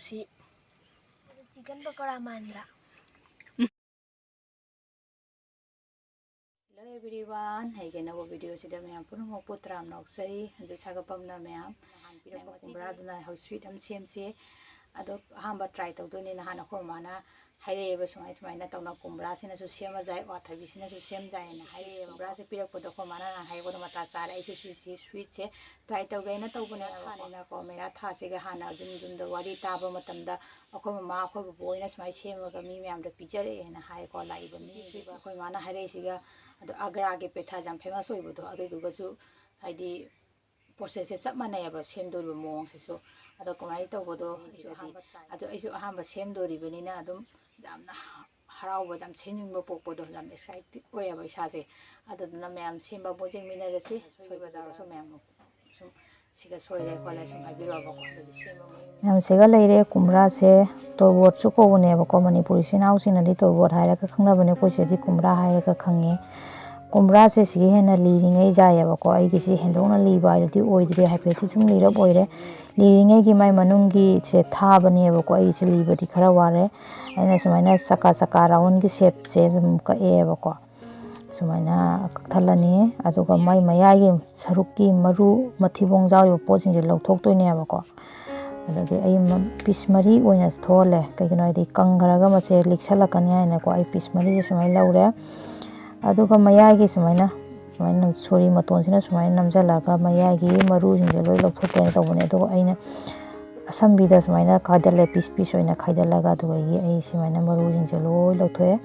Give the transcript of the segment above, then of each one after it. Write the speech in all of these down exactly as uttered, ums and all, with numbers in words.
ꯁꯤ ꯆꯤꯀꯟ ꯄꯀꯣꯔꯥ ꯃꯥꯟꯗ꯭ꯔꯥ? Hello everyone, ꯑꯩꯒꯤ ꯑꯅꯧꯕ video ꯁꯤꯗ ꯃꯌꯥꯝ ꯄꯨꯝꯅꯃꯛꯄꯨ ꯇꯔꯥꯝꯅ ꯑꯣꯛꯆꯔꯤ꯫ ꯍꯧꯖꯤꯛ ꯁꯥꯒꯠꯐꯝꯅ ꯃꯌꯥꯝ ꯅꯍꯥꯟ ꯄꯤꯔꯛꯄ ꯀꯨꯝꯕ꯭ꯔꯥꯗꯨꯅ ꯍꯧꯖꯤꯛ sweet ꯑꯃ ꯁꯦꯝꯁꯦ꯫ ꯑꯗꯣ ꯑꯍꯥꯟꯕ try ꯇꯧꯗꯣꯏꯅꯤ꯫ ꯅꯍꯥꯟ ꯑꯩꯈꯣꯏ ꯃꯃꯥꯅ ꯍꯥꯏꯔꯛꯑꯦꯕ, ꯁꯨꯃꯥꯏ ꯁꯨꯃꯥꯏꯅ ꯇꯧꯅ ꯀꯨꯝꯕ꯭ꯔꯥꯁꯤꯅꯁꯨ ꯁꯦꯝꯕ ꯌꯥꯏ, ꯋꯥꯊꯕꯤꯁꯤꯅꯁꯨ ꯁꯦꯝꯕ ꯌꯥꯏꯅ ꯍꯥꯏꯔꯛꯑꯦꯕ꯫ ꯀꯨꯝꯕ꯭ꯔꯥꯁꯦ ꯄꯤꯔꯛꯄꯗꯣ ꯑꯩꯈꯣꯏ ꯃꯃꯥꯅ ꯅꯍꯥꯟ ꯍꯥꯏꯔꯛꯄꯗꯣ ꯃꯇꯥ ꯆꯥꯔꯦ꯫ ꯑꯩꯁꯨ ꯁꯤꯁꯤ sweet ꯁꯦ try ꯇꯧꯒꯦꯅ ꯇꯧꯕꯅꯦ꯫ ꯊꯥꯅꯤꯅꯀꯣ, ꯃꯦꯔꯥ ꯊꯥꯁꯤꯒ ꯍꯥꯟꯅ ꯌꯨꯝ ꯌꯨꯝꯗ ꯋꯥꯔꯤ ꯇꯥꯕ ꯃꯇꯝꯗ ꯑꯩꯈꯣꯏ ꯃꯃꯥ, ꯑꯩꯈꯣꯏ ꯕꯨꯕꯣꯛ ꯍꯣꯏꯅ ꯁꯨꯃꯥꯏꯅ ꯁꯦꯝꯃꯒ ꯃꯤ ꯃꯌꯥꯝꯗ ꯄꯤꯖꯔꯛꯑꯦꯅ ꯍꯥꯏꯀꯣ, ꯂꯥꯛꯏꯕ ꯃꯤ꯫ Sweet ꯑꯩꯈꯣꯏ ꯃꯥꯅ ꯍꯥꯏꯔꯛꯏꯁꯤꯒ, ꯑꯗꯣ ꯑꯒ꯭ꯔꯥꯒꯤ ꯄꯦꯊꯥ ꯌꯥꯝ famous ꯑꯣꯏꯕꯗꯣ, ꯑꯗꯨꯗꯨꯒꯁꯨ ꯍꯥꯏꯗꯤ process ꯁꯦ ꯆꯞ ꯃꯥꯟꯅꯩꯌꯦꯕ, ꯁꯦꯝꯗꯣꯔꯤꯕ ꯃꯑꯣꯡꯁꯤꯁꯨ꯫ ꯑꯗꯣ ꯀꯃꯥꯏꯅ ꯇꯧꯕꯗꯣ ꯑꯩꯁꯨ ꯑꯍꯥꯟꯕ try ꯑꯗꯣ ꯑꯩꯁꯨ ꯑꯍꯥꯟꯕ ꯁꯦꯝꯗꯣꯔꯤꯕꯅꯤꯅ ꯑꯗꯨꯝ ꯌꯥꯝꯅ ꯍ-, ꯍꯔꯥꯎꯕ, ꯌꯥꯝ ꯁꯦꯝꯅꯤꯡꯕ ꯄꯣꯛꯄꯗꯣ, ꯌꯥꯝ excited ꯑꯣꯏꯌꯦꯕ ꯏꯁꯥꯁꯦ꯫ ꯑꯗꯨꯗꯨꯅ ꯃꯌꯥꯝ ꯁꯦꯝꯕ ꯑꯃꯨꯛ ꯌꯦꯡꯃꯤꯟꯅꯔꯁꯤ꯫ ꯁꯣꯏꯕ ꯌꯥꯎꯔꯁꯨ ꯃꯌꯥꯝ ꯁꯨꯝ ꯁꯤꯒ ꯁꯣꯏꯔꯦ ꯈꯣꯠꯂꯦ ꯁꯨꯝ ꯍꯥꯏꯕꯤꯔꯛꯑꯣꯕꯀꯣ꯫ ꯑꯗꯨꯗꯤ ꯁꯦꯝꯕ ꯑꯃꯨꯛ ꯌꯦꯡꯃꯤꯟꯅꯔꯁꯤ꯫ ꯃꯌꯥꯝ ꯁꯤꯒ ꯂꯩꯔꯦ꯫ ꯀꯨꯝꯕ꯭ꯔꯥꯁꯦ ꯇꯣꯔꯕꯣꯠꯁꯨ ꯀꯧꯕꯅꯦꯕꯀꯣ꯫ ꯃꯅꯤꯄꯨꯔꯤ ꯏꯆꯤꯟ ꯏꯅꯥꯎꯁꯤꯡꯅꯗꯤ ꯇꯣꯔꯕꯣꯠ ꯍꯥꯏꯔꯒ ꯈꯪꯅꯕꯅꯦ, ꯑꯩꯈꯣꯏ ꯁꯤꯗꯗꯤ ꯀꯨꯝꯕ꯭ꯔꯥ ꯍꯥꯏꯔꯒ ꯈꯪꯉꯦ꯫ ꯀꯨꯝꯕ꯭ꯔꯥꯁꯦ ꯁꯤꯒ ꯍꯦꯟꯅ ꯂꯤꯔꯤꯉꯩ ꯌꯥꯏꯌꯦꯕꯀꯣ꯫ ꯑꯩꯒꯤꯁꯤ ꯍꯦꯟꯗꯣꯛꯅ ꯂꯤꯕ ꯍꯥꯏꯗꯨꯗꯤ ꯑꯣꯏꯗ꯭ꯔꯦ, ꯍꯥꯏꯐꯦꯠꯇꯤ ꯁꯨꯝ ꯂꯤꯔꯞ ꯑꯣꯏꯔꯦ꯫ ꯂꯤꯔꯤꯉꯩꯒꯤ ꯃꯥꯏ ꯃꯅꯨꯡꯒꯤꯁꯦ ꯊꯥꯕꯅꯦꯕꯀꯣ꯫ ꯑꯩꯒꯤꯁꯦ ꯂꯤꯕꯗꯤ ꯈꯔ ꯋꯥꯔꯦ꯫ ꯑꯩꯅ ꯁꯨꯃꯥꯏꯅ ꯆꯀꯥ ꯆꯀꯥ round ꯒꯤ shape ꯁꯦ ꯑꯗꯨꯝ ꯀꯛꯑꯦꯕꯀꯣ꯫ ꯁꯨꯃꯥꯏꯅ ꯀꯛꯊꯠꯂꯅꯤ꯫ ꯑꯗꯨꯒ ꯃꯥꯏ ꯃꯌꯥꯏꯒꯤ ꯁꯔꯨꯛꯀꯤ ꯃꯔꯨ ꯃꯊꯤꯕꯣꯡ ꯌꯥꯎꯔꯤꯕ ꯄꯣꯠꯁꯤꯡꯁꯦ ꯂꯧꯊꯣꯛꯇꯣꯏꯅꯦꯕꯀꯣ꯫ ꯑꯗꯒꯤ ꯑꯩ ꯃ-, piece ꯃꯔꯤ ꯑꯣꯏꯅ ꯊꯣꯛꯍꯜꯂꯦ꯫ ꯀꯩꯒꯤꯅꯣ ꯍꯥꯏꯗꯤ ꯀꯪꯈ꯭ꯔꯒ ꯃꯁꯦ ꯂꯤꯛꯁꯜꯂꯛꯀꯅꯤ ꯍꯥꯏꯅꯀꯣ꯫ ꯑꯩ piece ꯃꯔꯤꯁꯦ ꯁꯨꯃꯥꯏꯅ ꯂꯧꯔꯦ꯫ ꯑꯗꯨꯒ ꯃꯌꯥꯏꯒꯤ ꯁꯨꯃꯥꯏꯅ, ꯁꯨꯃꯥꯏꯅ ꯁꯣꯔꯤ ꯃꯇꯣꯟꯁꯤꯅ ꯁꯨꯃꯥꯏꯅ ꯅꯝꯁꯤꯜꯂꯒ ꯃꯌꯥꯏꯒꯤ ꯃꯔꯨꯁꯤꯡꯁꯦ ꯂꯣꯏ ꯂꯧꯊꯣꯛꯀꯦꯅ ꯇꯧꯕꯅꯦ꯫ ꯑꯗꯨꯒ ꯑꯩꯅ ꯑꯁꯝꯕꯤꯗ ꯁꯨꯃꯥꯏꯅ ꯈꯥꯏꯗꯠꯂꯦ, piece piece ꯑꯣꯏꯅ ꯈꯥꯏꯗꯠꯂꯒ꯫ ꯑꯗꯨꯗꯒꯤ ꯑꯩ ꯁꯨꯃꯥꯏꯅ ꯃꯔꯨꯁꯤꯡꯁꯦ ꯂꯣꯏ ꯂꯧꯊꯣꯛꯑꯦ꯫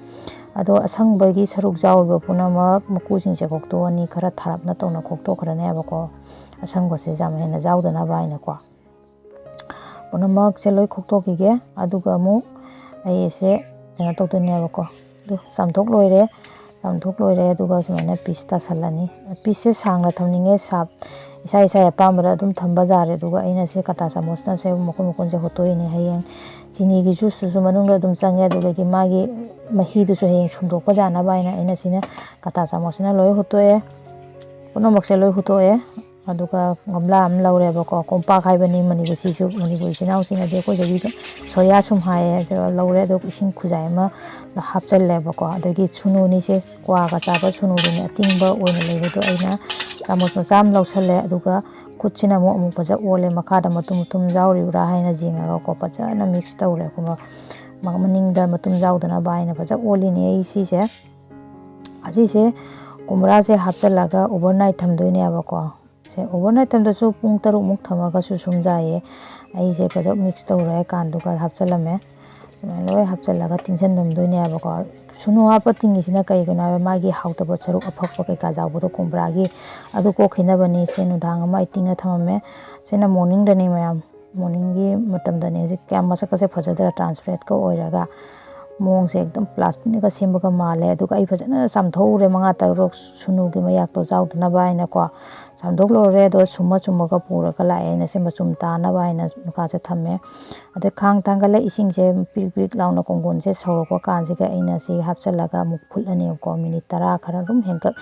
ꯑꯗꯣ ꯑꯁꯪꯕꯒꯤ ꯁꯔꯨꯛ ꯌꯥꯎꯔꯤꯕ ꯄꯨꯝꯅꯃꯛ ꯃꯀꯨꯁꯤꯡꯁꯦ ꯈꯣꯛꯇꯣꯛꯑꯅꯤ꯫ ꯈꯔ ꯊꯥꯔꯞꯅ ꯇꯧꯅ ꯈꯣꯛꯇꯣꯛꯈ꯭ꯔꯅꯦꯕꯀꯣ, ꯑꯁꯪꯕꯁꯦ ꯌꯥꯝ ꯍꯦꯟꯅ ꯌꯥꯎꯗꯅꯕ ꯍꯥꯏꯅꯀꯣ꯫ ꯄꯨꯝꯅꯃꯛꯁꯦ ꯂꯣꯏ ꯈꯣꯛꯇꯣꯛꯈꯤꯒꯦ꯫ ꯑꯗꯨꯒ ꯑꯃꯨꯛ ꯑꯩꯁꯦ ꯀꯩꯅꯣ ꯇꯧꯗꯣꯏꯅꯦꯕꯀꯣ꯫ ꯑꯗꯨ ꯆꯥꯝꯊꯣꯛ ꯂꯣꯏꯔꯦ꯫ ꯆꯥꯝꯊꯣꯛ ꯂꯣꯏꯔꯦ꯫ ꯑꯗꯨꯒ ꯁꯨꯃꯥꯏꯅ piece ꯇꯥꯁꯜꯂꯅꯤ꯫ Piece ꯁꯦ ꯁꯥꯡꯅ ꯊꯝꯅꯤꯡꯉꯦ, shape ꯏꯁꯥ ꯏꯁꯥꯒꯤ ꯑꯄꯥꯝꯕꯗ ꯑꯗꯨꯝ ꯊꯝꯕ ꯌꯥꯔꯦ꯫ ꯑꯗꯨꯒ ꯑꯩꯅ ꯁꯤ ꯀꯇꯥ ꯆꯥꯃꯁꯅ ꯁꯦ ꯃꯈꯨꯟ ꯃꯈꯨꯟꯁꯦ ꯍꯣꯠꯇꯣꯛꯏꯅꯦ꯫ ꯍꯌꯦꯡ ꯆꯤꯅꯤꯒꯤ juice ꯇꯨꯁꯨ ꯃꯅꯨꯡꯗ ꯑꯗꯨꯝ ꯆꯪꯉꯦ꯫ ꯑꯗꯨꯗꯒꯤ ꯃꯥꯒꯤ ꯃꯍꯤꯗꯨꯁꯨ ꯍꯌꯦꯡ ꯁꯨꯝꯗꯣꯛꯄ ꯌꯥꯅꯕ ꯍꯥꯏꯅ ꯑꯩꯅ ꯁꯤꯅ ꯀꯇꯥ ꯆꯥꯃꯁꯅ ꯂꯣꯏ ꯍꯨꯠꯇꯣꯛꯑꯦ꯫ ꯄꯨꯝꯅꯃꯛꯁꯦ ꯂꯣꯏ ꯍꯨꯠꯇꯣꯛꯑꯦ꯫ ꯑꯗꯨꯒ ꯒꯝꯂꯥ ꯑꯃ ꯂꯧꯔꯦꯕꯀꯣ꯫ ꯀꯣꯝꯄꯥꯛ ꯍꯥꯏꯕꯅꯤ ꯃꯅꯤꯄꯨꯔꯁꯤꯁꯨ, ꯃꯅꯤꯄꯨꯔ ꯏꯆꯤꯜ ꯏꯅꯥꯎꯁꯤꯡꯅꯗꯤ꯫ ꯑꯩꯈꯣꯏꯗꯗꯤ ꯁꯨꯝ ꯁꯣꯔꯤꯌꯥ ꯁꯨꯝ ꯍꯥꯏꯌꯦ꯫ ꯑꯗꯨꯒ ꯂꯧꯔꯦ, ꯑꯗꯨꯒ ꯏꯁꯤꯡ ꯈꯨꯖꯥꯏ ꯑꯃ ꯍꯥꯞꯆꯜꯂꯦꯕꯀꯣ꯫ ꯑꯗꯒꯤ ꯁꯨꯅꯨꯅꯤꯁꯦ, ꯀ꯭ꯋꯥꯒ ꯆꯥꯕ ꯁꯨꯅꯨꯗꯨꯅꯦ, ꯑꯇꯤꯡꯕ ꯑꯣꯏꯅ ꯂꯩꯕꯗꯣ ꯑꯩꯅ ꯆꯥꯃꯁ ꯃꯆꯥ ꯑꯃ ꯂꯧꯁꯜꯂꯦ꯫ ꯑꯗꯨꯒ ꯈꯨꯠꯁꯤꯅ ꯑꯃꯨꯛ, ꯑꯃꯨꯛ ꯐꯖ ꯑꯣꯜꯂꯦ, ꯃꯈꯥꯗ ꯃꯇꯨꯝ ꯃꯇꯨꯝ ꯌꯥꯎꯔꯤꯕ꯭ꯔꯥ ꯍꯥꯏꯅ ꯌꯦꯡꯉꯒꯀꯣ, ꯐꯖꯅ ꯃꯤꯛꯁ ꯇꯧꯔꯦ꯫ ꯃ-, ꯃꯅꯤꯡꯗ ꯃꯇꯨꯝ ꯌꯥꯎꯗꯅꯕ ꯍꯥꯏꯅ ꯐꯖ ꯑꯣꯜꯂꯤꯅꯦ ꯑꯩ ꯁꯤꯁꯦ꯫ ꯑꯁꯤꯁꯦ ꯀꯨꯝꯕ꯭ꯔꯥꯁꯦ ꯍꯥꯞꯆꯤꯜꯂꯒ ꯑꯣꯚꯔꯅꯥꯏꯠ ꯊꯝꯗꯣꯏꯅꯦꯕꯀꯣ꯫ ꯁꯦ ꯑꯣꯚꯔꯅꯥꯏꯠ ꯊꯝꯗ꯭ꯔꯁꯨ ꯄꯨꯡ ꯇꯔꯨꯛꯃꯨꯛ ꯊꯝꯃꯒꯁꯨ ꯁꯨꯝ ꯌꯥꯏꯌꯦ꯫ ꯑꯩꯁꯦ ꯐꯖꯅ ꯃꯤꯛꯁ ꯇꯧꯔꯦ, ꯀꯥꯟꯗꯨꯒ ꯍꯥꯞꯆꯤꯜꯂꯝꯃꯦ꯫ ꯁꯨꯃꯥꯏꯅ ꯂꯣꯏ ꯍꯥꯞꯆꯤꯜꯂꯒ ꯇꯤꯡꯁꯤꯟꯂꯝꯗꯣꯏꯅꯦꯕꯀꯣ꯫ ꯁꯨꯅꯨ ꯍꯥꯞꯄ ꯇꯤꯡꯉꯤꯁꯤꯅ ꯀꯩꯒꯤꯅꯣ ꯍꯥꯏꯕ, ꯃꯥꯒꯤ ꯍꯥꯎꯇꯕ ꯁꯔꯨꯛ ꯑꯐꯛꯄ ꯀꯩꯀꯥ ꯌꯥꯎꯕꯗꯣ ꯀꯨꯝꯕ꯭ꯔꯥꯒꯤ, ꯑꯗꯨ ꯀꯣꯛꯈꯤꯅꯕꯅꯤ꯫ ꯁꯤ ꯅꯨꯡꯗꯥꯡ ꯑꯃ ꯑꯩ ꯇꯤꯡꯉ ꯊꯝꯃꯝꯃꯦ꯫ ꯁꯤꯅ ꯃꯣꯔꯅꯤꯡꯗꯅꯤ ꯃꯌꯥꯝ, ꯃꯣꯔꯅꯤꯡꯒꯤ ꯃꯇꯝꯗꯅꯤ꯫ ꯍꯧꯖꯤꯛ ꯀꯌꯥꯝ ꯃꯁꯛꯀꯁꯦ ꯐꯖꯗ꯭ꯔꯥ, ꯇ꯭ꯔꯥꯟꯁꯄꯦꯔꯦꯟꯠꯀ ꯑꯣꯏꯔꯒ꯫ ꯃꯑꯣꯡꯁꯦ ꯑꯦꯛꯗꯝ ꯄ꯭ꯂꯥꯁꯇꯤꯛꯅꯒ ꯁꯦꯝꯕꯒ ꯃꯥꯜꯂꯦ꯫ ꯑꯗꯨꯒ ꯑꯩ ꯐꯖꯅ ꯆꯥꯝꯊꯣꯛꯎꯔꯦ, ꯃꯉꯥ ꯇꯔꯨꯛ ꯁꯨꯅꯨꯒꯤ ꯃꯌꯥꯛꯇꯣ ꯆꯥꯎꯗꯅꯕ ꯍꯥꯏꯅꯀꯣ꯫ ꯆꯥꯝꯊꯣꯛ ꯂꯣꯏꯔꯦ, ꯑꯗꯣ ꯁꯨꯝꯃ ꯁꯨꯝꯃꯒ ꯄꯨꯔꯒ ꯂꯥꯛꯑꯦ꯫ ꯑꯩꯅ ꯁꯤ ꯃꯆꯨꯝ ꯇꯥꯅꯕ ꯍꯥꯏꯅ ꯃꯈꯥꯁꯦ ꯊꯝꯃꯦ꯫ ꯑꯗꯩ ꯈꯥꯡ ꯊꯥꯡꯒꯠꯂꯦ, ꯏꯁꯤꯡꯁꯦ ꯄ꯭ꯔꯤꯛ ꯄ꯭ꯔꯤꯛ ꯂꯥꯎꯅ ꯀꯣꯡꯒꯣꯟꯁꯦ ꯁꯧꯔꯛꯄ ꯀꯥꯟꯁꯤꯗ ꯑꯩꯅ ꯁꯤ ꯍꯥꯞꯆꯤꯜꯂꯒ ꯑꯃꯨꯛ ꯐꯨꯠꯂꯅꯦꯕꯀꯣ꯫ ꯃꯤꯅꯤꯠ ꯇꯔꯥ ꯈꯔ ꯑꯗꯨꯝ ꯍꯦꯟꯀꯠ-,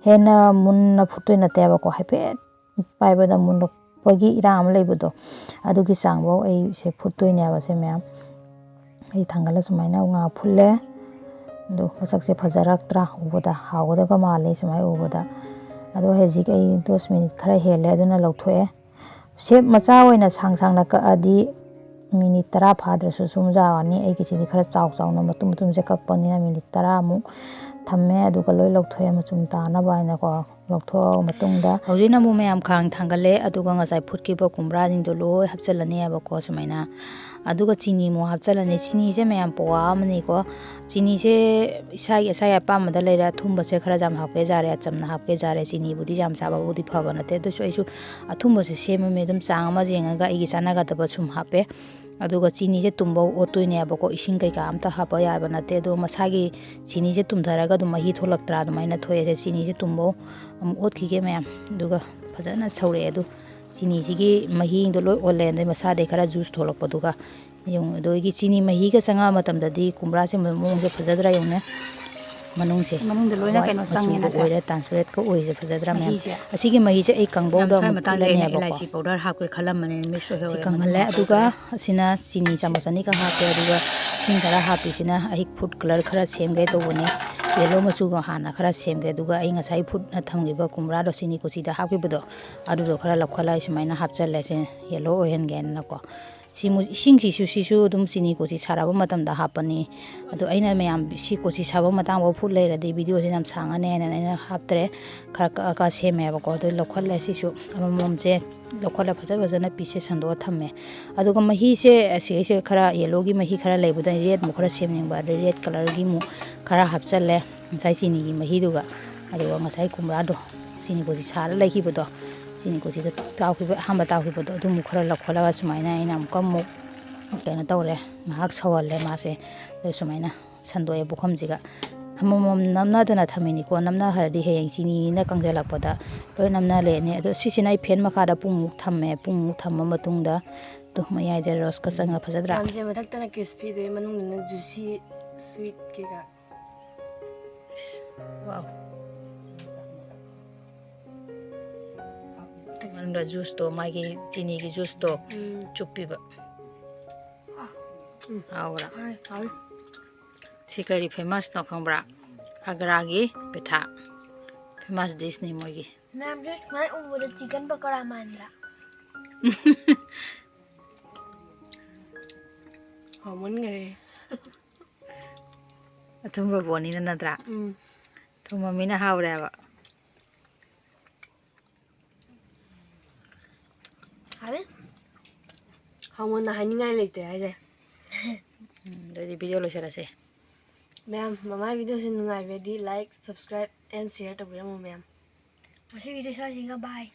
ꯍꯦꯟꯅ ꯃꯨꯟꯅ ꯐꯨꯠꯇꯣꯏ ꯅꯠꯇꯦꯕꯀꯣ, ꯍꯥꯏꯐꯦꯠ ꯄꯥꯏꯕꯗ ꯃꯨꯜꯂꯛꯄꯒꯤ ꯏꯔꯥꯡ ꯑꯃ ꯂꯩꯕꯗꯣ, ꯑꯗꯨꯒꯤ ꯆꯥꯡꯐꯧ ꯑꯩꯁꯦ ꯐꯨꯠꯇꯣꯏꯅꯦꯕ꯫ ꯁꯦ ꯃꯌꯥꯝ ꯑꯩ ꯊꯥꯡꯒꯠꯂ ꯁꯨꯃꯥꯏꯅ ꯉꯥ ꯐꯨꯠꯂꯦ꯫ ꯑꯗꯣ ꯃꯁꯛꯁꯦ ꯐꯖꯔꯛꯇ꯭ꯔꯥ? ꯎꯕꯗ ꯍꯥꯎꯒꯗꯕ ꯃꯥꯜꯂꯦ ꯁꯨꯃꯥꯏꯅ ꯎꯕꯗ꯫ ꯑꯗꯣ ꯍꯧꯖꯤꯛ ꯑꯩ ꯗꯁ ꯃꯤꯅꯤꯠ ꯈꯔ ꯍꯦꯜꯂꯦ, ꯑꯗꯨꯅ ꯂꯧꯊꯣꯛꯑꯦ꯫ ꯁꯦꯞ ꯃꯆꯥ ꯑꯣꯏꯅ ꯁꯥꯡ ꯁꯥꯡꯅ ꯀꯛꯑꯗꯤ ꯃꯤꯅꯤꯠ ꯇꯔꯥ ꯐꯥꯗ꯭ꯔꯁꯨ ꯁꯨꯝ ꯌꯥꯔꯅꯤ꯫ ꯑꯩꯒꯤꯁꯤꯗꯤ ꯈꯔ ꯆꯥꯎ ꯆꯥꯎꯅ ꯃꯇꯨꯝ ꯃꯇꯨꯝꯁꯦ ꯀꯛꯄꯅꯤꯅ ꯃꯤꯅꯤꯠ ꯇꯔꯥꯃꯨꯛ ꯊꯝꯃꯦ꯫ ꯑꯗꯨꯒ ꯂꯣꯏ ꯂꯧꯊꯣꯛꯑꯦ, ꯃꯆꯨꯝ ꯇꯥꯅꯕ ꯍꯥꯏꯅꯀꯣ꯫ ꯂꯧꯊꯣꯛꯑ ꯃꯇꯨꯡꯗ ꯍꯧꯖꯤꯛꯅ ꯑꯃꯨꯛ ꯃꯌꯥꯝ ꯈꯥꯡ ꯊꯥꯡꯒꯠꯂꯦ꯫ ꯑꯗꯨꯒ ꯉꯁꯥꯏ ꯐꯨꯠꯈꯤꯕ ꯀꯨꯝꯕ꯭ꯔꯥꯁꯤꯡꯗꯣ ꯂꯣꯏ ꯍꯥꯞꯆꯤꯜꯂꯅꯦꯕꯀꯣ ꯁꯨꯃꯥꯏꯅ꯫ ꯑꯗꯨꯒ ꯆꯤꯅꯤ ꯑꯃꯨꯛ ꯍꯥꯞꯆꯤꯜꯂꯅꯤ꯫ ꯆꯤꯅꯤꯁꯦ ꯃꯌꯥꯝ ꯄꯋꯥ ꯑꯃꯅꯤꯀꯣ꯫ ꯆꯤꯅꯤꯁꯦ ꯏꯁꯥꯒꯤ, ꯏꯁꯥꯒꯤ ꯑꯄꯥꯝꯕꯗ ꯂꯩꯔꯦ꯫ ꯑꯊꯨꯝꯕꯁꯦ ꯈꯔ ꯌꯥꯝ ꯍꯥꯞꯀꯦꯁꯨ ꯌꯥꯔꯦ, ꯑꯆꯝꯅ ꯍꯥꯞꯀꯦꯁꯨ ꯌꯥꯔꯦ꯫ ꯆꯤꯅꯤꯕꯨꯗꯤ ꯌꯥꯝ ꯆꯥꯕꯕꯨꯗꯤ ꯐꯕ ꯅꯠꯇꯦ꯫ ꯑꯗꯨꯁꯨ ꯑꯩꯁꯨ ꯑꯊꯨꯝꯕꯁꯦ ꯁꯦꯝꯃꯝꯃꯦ꯫ ꯑꯗꯨꯝ ꯆꯥꯡ ꯑꯃ ꯌꯦꯡꯉꯒ ꯑꯩꯒꯤ ꯆꯥꯟꯅꯒꯗꯕ ꯁꯨꯝ ꯍꯥꯞꯄꯦ꯫ ꯑꯗꯨꯒ ꯆꯤꯅꯤꯁꯦ ꯇꯨꯝꯕ ꯑꯣꯠꯇꯣꯏꯅꯦꯕꯀꯣ꯫ ꯏꯁꯤꯡ ꯀꯩꯀꯥ ꯑꯝꯇ ꯍꯥꯞꯄ ꯌꯥꯕ ꯅꯠꯇꯦ꯫ ꯑꯗꯣ ꯃꯁꯥꯒꯤ ꯆꯤꯅꯤꯁꯦ ꯇꯨꯝꯊꯔꯒ ꯑꯗꯨꯝ ꯃꯍꯤ ꯊꯣꯛꯂꯛꯇ꯭ꯔꯥ? ꯑꯗꯨꯃꯥꯏꯅ ꯊꯣꯛꯑꯦ꯫ ꯁꯦ ꯆꯤꯅꯤꯁꯦ ꯇꯨꯝꯕ ꯑꯃꯨꯛ ꯑꯣꯠꯈꯤꯒꯦ ꯃꯌꯥꯝ꯫ ꯑꯗꯨꯒ ꯐꯖꯅ ꯁꯧꯔꯛꯑꯦ꯫ ꯑꯗꯨ ꯆꯤꯅꯤꯁꯤꯒꯤ ꯃꯍꯤꯗꯣ ꯂꯣꯏ ꯑꯣꯜꯂꯦ꯫ ꯑꯗꯩ ꯃꯁꯥꯗꯩ ꯈꯔ ꯖꯨꯁ ꯊꯣꯛꯂꯛꯄꯗꯨꯒ ꯌꯦꯡꯉꯨ꯫ ꯑꯗꯒꯤ ꯆꯤꯅꯤ ꯃꯍꯤꯒ ꯆꯪꯉꯛꯑ ꯃꯇꯝꯗꯗꯤ ꯀꯨꯝꯕ꯭ꯔꯥꯁꯦ ꯃꯑꯣꯡꯁꯦ ꯐꯖꯗ꯭ꯔꯥ ꯌꯦꯡꯉꯨꯅꯦ꯫ ꯃꯅꯨꯡꯁꯦ ꯃꯅꯨꯡꯗ ꯂꯣꯏꯅ white ꯀꯩꯅꯣ ꯃꯆꯨꯗ ꯆꯪꯉꯦꯅ ꯁꯦ꯫ ꯑꯣꯏꯔꯦ, transparent ꯀ ꯑꯣꯏꯔꯤꯁꯦ ꯐꯖꯗ꯭ꯔꯥ ꯃꯌꯥꯝ? ꯃꯍꯤꯁꯦ꯫ ꯑꯁꯤꯒꯤ ꯃꯍꯤꯁꯦ ꯑꯩ ꯌꯥꯝ ꯀꯥꯡꯕꯧꯗ ꯁ꯭ꯋꯥꯏ ꯑꯃꯨꯛ ꯃꯇꯥꯡꯁꯦ ꯑꯩꯅ ꯐꯨꯠꯂꯅꯦꯕꯀꯣ꯫ ꯏꯂꯥꯏꯆꯤ powder ꯍꯥꯞꯄꯦ ꯈꯜꯂꯝꯕꯅꯦ, mix ꯑꯣꯏꯍꯧꯔꯦ꯫ ꯁꯤ ꯀꯪꯍꯜꯂꯦ꯫ ꯑꯗꯨꯒ ꯑꯁꯤꯅ ꯆꯤꯅꯤ ꯆꯥꯃꯁ ꯑꯅꯤꯈꯛ ꯍꯥꯞꯄꯦ꯫ ꯑꯗꯨꯒ ꯏꯁꯤꯡ ꯈꯔ ꯍꯥꯞꯄꯤꯁꯤꯅ ꯑꯩ food colour ꯈꯔ ꯁꯦꯝꯒꯦ ꯇꯧꯕꯅꯦ, yellow ꯃꯆꯨꯒ ꯍꯥꯟꯅ ꯈꯔ ꯁꯦꯝꯒꯦ꯫ ꯑꯗꯨꯒ ꯑꯩ ꯉꯁꯥꯏ ꯐꯨꯠꯅ ꯊꯝꯈꯤꯕ ꯀꯣꯝꯂꯥꯗꯣ ꯆꯤꯅꯤ ꯀꯣꯆꯤꯗ ꯍꯥꯞꯈꯤꯕꯗꯣ, ꯑꯗꯨꯗꯣ ꯈꯔ ꯂꯧꯈꯠꯂꯒ ꯁꯨꯃꯥꯏꯅ ꯍꯥꯞꯆꯜꯂꯦ, ꯁꯤ yellow ꯑꯣꯏꯍꯟꯒꯦꯅꯀꯣ꯫ ꯁꯤ ꯃꯨ-, ꯏꯁꯤꯡꯁꯤꯁꯨ, ꯁꯤꯁꯨ ꯑꯗꯨꯝ ꯆꯤꯅꯤ ꯀꯣꯆꯤ ꯁꯥꯔꯛꯄ ꯃꯇꯝꯗ ꯍꯥꯞꯄꯅꯤ꯫ ꯑꯗꯣ ꯑꯩꯅ ꯃꯌꯥꯝ ꯁꯤ ꯀꯣꯆꯤ ꯁꯥꯕ ꯃꯇꯥꯡꯐꯥꯎ ꯐꯨꯠ ꯂꯩꯔꯗꯤ video ꯁꯤ ꯌꯥꯝ ꯁꯥꯡꯉꯅꯤ ꯍꯥꯏꯅ ꯑꯩꯅ ꯍꯥꯞꯇ꯭ꯔꯦ꯫ ꯈꯔ ꯀꯛꯑꯒ ꯁꯦꯝꯃꯦꯕꯀꯣ꯫ ꯑꯗꯨ ꯂꯧꯈꯠꯂꯦ꯫ ꯁꯤꯁꯨ ꯑꯃꯃꯝꯁꯦ ꯂꯧꯈꯠꯂ ꯐꯖ ꯐꯖꯅ piece ꯁꯦ ꯁꯟꯗꯣꯛꯑ ꯊꯝꯃꯦ꯫ ꯑꯗꯨꯒ ꯃꯍꯤꯁꯦ ꯑꯁꯤꯒꯩꯁꯦ ꯈꯔ yellow ꯒꯤ ꯃꯍꯤ ꯈꯔ ꯂꯩꯕꯗ red ꯃꯨꯛ ꯈꯔ ꯁꯦꯝꯅꯤꯡꯕ, ꯑꯗꯩ red colour ꯒꯤ ꯃꯨꯛ ꯈꯔ ꯍꯥꯞꯆꯜꯂꯦ ꯉꯁꯥꯏ ꯆꯤꯅꯤꯒꯤ ꯃꯍꯤꯗꯨꯒ꯫ ꯑꯗꯨꯒ ꯉꯁꯥꯏ ꯀꯣꯝꯂꯥꯗꯣ ꯆꯤꯅꯤ ꯀꯣꯆꯤ ꯁꯥꯔ ꯂꯩꯈꯤꯕꯗꯣ, ꯆꯤꯅꯤ ꯀꯣꯆꯤꯗ ꯇꯥꯎꯈꯤꯕ, ꯑꯍꯥꯟꯕ ꯇꯥꯎꯈꯤꯕꯗꯣ, ꯑꯗꯨꯃꯨꯛ ꯈꯔ ꯂꯧꯈꯠꯂꯒ ꯁꯨꯃꯥꯏꯅ ꯑꯩꯅ ꯑꯃꯨꯛꯀ ꯑꯃꯨꯛ ꯀꯩꯅꯣ ꯇꯧꯔꯦ, ꯉꯥꯏꯍꯥꯛ ꯁꯧꯍꯜꯂꯦ ꯃꯥꯁꯦ꯫ ꯑꯗꯨ ꯁꯨꯃꯥꯏꯅ ꯁꯟꯗꯣꯛꯑꯦ ꯄꯨꯈꯝꯁꯤꯒ꯫ ꯑꯃꯃꯝ ꯅꯝꯅꯗꯅ ꯊꯝꯃꯤꯅꯤꯀꯣ, ꯅꯝꯅꯍꯜꯂꯗꯤ ꯍꯌꯦꯡ ꯆꯤꯅꯤꯅ ꯀꯪꯁꯤꯜꯂꯛꯄꯗ ꯂꯣꯏ ꯅꯝꯅ ꯂꯩꯔꯅꯤ꯫ ꯑꯗꯣ ꯁꯤꯁꯤꯅ ꯑꯩ fan ꯃꯈꯥꯗ ꯄꯨꯡꯃꯨꯛ ꯊꯝꯃꯦ꯫ ꯄꯨꯡꯃꯨꯛ ꯊꯝꯃ ꯃꯇꯨꯡꯗ, ꯑꯗꯨ ꯃꯌꯥꯏꯗ rose ꯀ ꯆꯪꯉ ꯐꯖꯗ꯭ꯔꯥ? ꯃꯄꯥꯟꯁꯦ ꯃꯊꯛꯇꯅ crispy ꯗꯨꯒꯤ ꯃꯅꯨꯡꯗꯅ juicy sweet ꯀꯩꯀꯥ꯫ Wow꯫ ꯃꯅꯨꯡꯗ juice ꯇꯣ, ꯃꯥꯒꯤ ꯆꯤꯅꯤꯒꯤ juice ꯇꯣ ꯎꯝ꯫ ꯆꯨꯞꯄꯤꯕ꯫ ꯎꯝ꯫ ꯍꯥꯎꯕ꯭ꯔꯥ? ꯍꯥꯎꯋꯦ, ꯍꯥꯎꯋꯦ꯫ ꯁꯤ ꯀꯔꯤ famous ꯅꯣ ꯈꯪꯕ꯭ꯔꯥ? ꯑꯒ꯭ꯔꯥꯒꯤ ꯄꯦꯊꯥ꯫ Famous dish ꯅꯤ ꯃꯣꯏꯒꯤ꯫ ꯃꯌꯥꯝꯁꯦ ꯁꯨꯃꯥꯏꯅ ꯎꯕꯗ chicken ꯄꯀꯣꯔꯥ ꯃꯥꯟꯗ꯭ꯔꯥ? ꯍꯥꯎꯃꯟꯈꯔꯦ꯫ ꯑꯊꯨꯝꯕ ꯕꯣꯅꯤꯅ ꯅꯠꯇ꯭ꯔꯥ? ꯎꯝ꯫ ꯊꯨꯝꯕ ꯃꯤꯅ ꯍꯥꯎꯔꯦꯕ꯫ ꯍꯥꯎꯋꯦ꯫ ꯍꯥꯎꯃꯟꯅ ꯍꯥꯏꯅꯤꯡꯉꯥꯏ ꯂꯩꯇ꯭ꯔꯦ ꯍꯥꯏꯁꯦ꯫ ꯎꯝ, ꯑꯗꯨꯗꯤ video ꯂꯣꯏꯁꯤꯜꯂꯁꯦ꯫ ꯃꯌꯥꯝ, ꯃꯃꯥꯏ video ꯁꯦ ꯅꯨꯡꯉꯥꯏꯕꯗꯤ like, subscribe and share ꯇꯧꯕꯤꯔꯝꯃꯣ ꯃꯌꯥꯝ꯫ ꯉꯁꯤꯒꯤꯗꯤ ꯁ꯭ꯋꯥꯏꯁꯤꯒ bye꯫